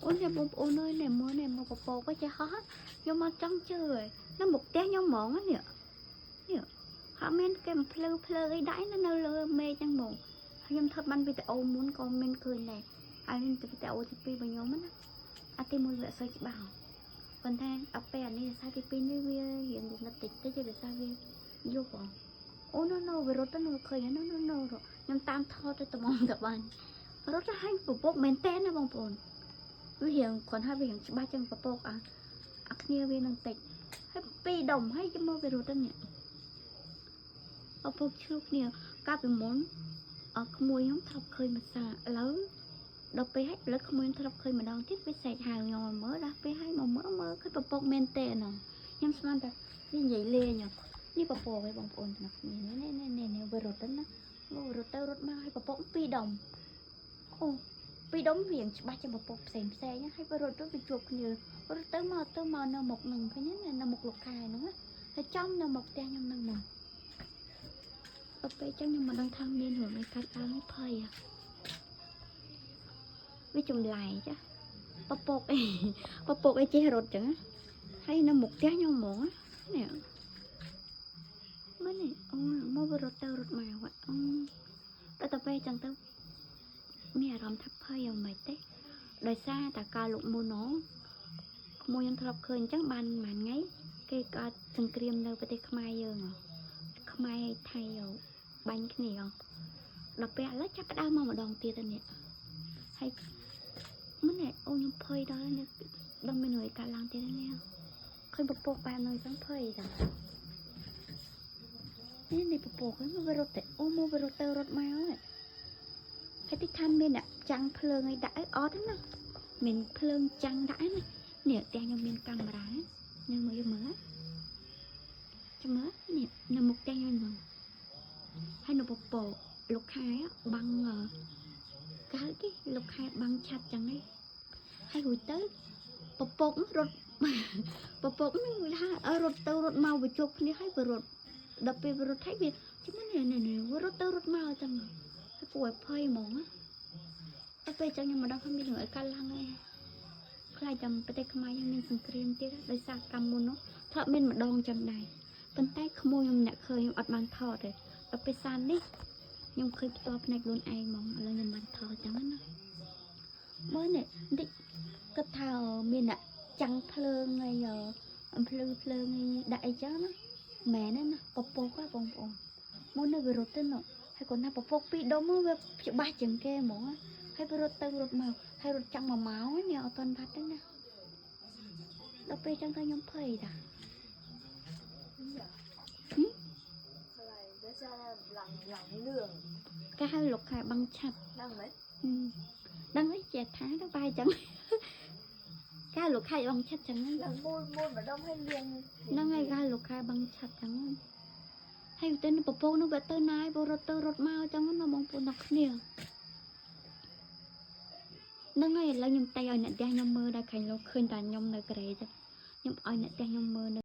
អូននេះបងប្អូនអើយនេះមើលនេះមើលពពកចេះហោះខ្ញុំមកចង់ជឿឯងនៅមុខផ្ទះខ្ញុំហ្មងនេះនេះហាក់មានគេភ្លឺភ្លើអីដាក់នៅលើមេឃហ្នឹងហ្មងខ្ញុំថតបានវីដេអូមុនក៏មានឃើញដែរហើយនេះវីដេអូទី2របស់ខ្ញុំណាអាទី1វាអត់សូវច្បាស់ប៉ុន្តែអត់ពេលអានេះសារទី2នេះវារៀងងឹតតិចតិចដោយសារវាយប់ហ៎អូ no no វារត់ទៅនៅឃើញ no no no ខ្ញុំតាមថតទៅត្មងទៅបានរត់ទៅឲ្យពពកមែនតើណាបងប្អូនវារៀងគ្រាន់តែវារៀងច្បាស់ចឹងពពកអាអាគ្នាវានឹងតិចហើយពីរដុំហើយចាំមកវារត់ទៅនេះពពកឆ្លុះគ្នាកាលពីមុនអក្មួយខ្ញុំធ្លាប់ឃើញមួយសាឥឡូវដល់ពេលហើយឥឡូវក្មួយខ្ញុំធ្លាប់ឃើញម្ដងទៀតវាស្រែកហៅខ្ញុំមកមើលដល់ពេលហើយមកមើលមើលឃើញពពកមែនតើហ្នឹងខ្ញុំស្មានតែវានិយាយលេងនេះពពកឯងបងប្អូនទាំងគ្នានេះនេះនេះនេះវារត់ទៅណាមករត់ទៅរត់មកហើយពពកពីរដុំអូពីរដុំវាច្បាស់ជាងពពកផ្សេងផ្សេងហើយវារត់ទៅវាជួបគ្នារត់ទៅមកទៅមកនៅមុខនឹងឃើញទេនៅមុខលោកខែហ្នឹងហើយចំនៅមុខផ្ទះខ្ញុំហ្នឹងមកដល់ពេលចឹងខ្ញុំមិនដឹងថាមានរឿងអីកាត់ឡើងឯភ័យវាចម្លែកចាពពកអីពពកអីចេះរត់ចឹងហើយនៅមុខផ្ទះខ្ញុំហ្មងនេះមើលនេះអូមកវារត់ទៅរត់មកអូដល់ទៅពេលចឹងទៅមានអារម្មណ៍ថាភ័យយ៉ាងម៉េចទេដោយសារតែកាលលោកមុនណក្មួយខ្ញុំធ្លាប់ឃើញអញ្ចឹងបានមួយថ្ងៃគេក៏សង្គ្រាមនៅប្រទេសខ្មែរយើងខ្មែរថៃបាញ់គ្នាដល់ពេលឥឡូវចាប់ផ្ដើមមកម្ដងទៀតទៅនេះហើយមិននេះអូខ្ញុំភ័យដល់នេះដល់មានរឿងកើតឡើងទៀតនេះឃើញពពកបែបហ្នឹងអញ្ចឹងភ័យតានេះនេះពពកហ្នឹងវារត់ទៅអូមកវារត់ទៅរត់មកហើយតិចថាមានអ្នកចាំងភ្លើងអីដាក់អីអត់ទេណាមានភ្លើងចាំងដាក់ណានេះផ្ទះខ្ញុំមានកាមេរ៉ាញ៉ាំមើលមើលចាំមើលនេះនៅមុខផ្ទះខ្ញុំហ្នឹងហើយនៅពពកលោកខែបាំងកាលគេលោកខែបាំងឆាត់ចឹងឯងហើយរួចទៅពពករត់ពពកហ្នឹងវាថារត់ទៅរត់មកវាជួបគ្នាហើយវារត់ដល់ពេលវារត់ហើយវាចាំនេះនេះវារត់ទៅរត់មកចឹងហើយគួរឲ្យភ័យហ្មងណាតែពេលចឹងខ្ញុំមិនដឹងថាមានរឿងអីកើតឡើងឯងខ្លាចតែប្រទេសខ្មែរយើងមានសង្គ្រាមទៀតដោយសារកម្មមុននោះធ្លាប់មានម្ដងចឹងដែរប៉ុន្តែក្មួយខ្ញុំអ្នកឃើញខ្ញុំអត់បានថតទេដល់ពេលសាននេះខ្ញុំឃើញផ្ទាល់ភ្នែកខ្លួនឯងហ្មងឥឡូវខ្ញុំបានថតចឹងណាមើលនេះបន្តិចគិតថាមានអ្នកចាំងភ្លើងអីអំភ្លឺភ្លើងអីដាក់អីចឹងណាមែនទេណាពពកហ៎បងប្អូនមុននៅវារត់ទៅនោះហើយគាត់ថាពពកពីរដុំវាច្បាស់ជាងគេហ្មងហើយវារត់ទៅរត់មកហើយរត់ចាំ1ម៉ោងនេះអត់ទាន់បាត់ទេណាដល់ពេលចឹងទៅខ្ញុំភ័យតា อะไรเดี๋ยวจะหลังหลังเรื่อง គេហៅលោកខែបាំងឆាត់ นั่งไหม ដឹងអីជាថាទៅបាយចឹងកាលលោកខែបាំងឆាត់ចឹង หลังมูนมูนมาดมให้เรียง ហ្នឹងហើយកាលលោកខែបាំងឆាត់ចឹងហើយទៅនៅពពកនោះវាទៅណាយបរត់ទៅរត់មកចឹងណាបងប្អូនទាំងគ្នាហ្នឹងហើយឥឡូវខ្ញុំតែឲ្យអ្នកផ្ទះខ្ញុំមើលដល់ខាញ់លោកឃើញតែខ្ញុំនៅក្រេចឹងខ្ញុំឲ្យអ្នកផ្ទះខ្ញុំមើលនៅ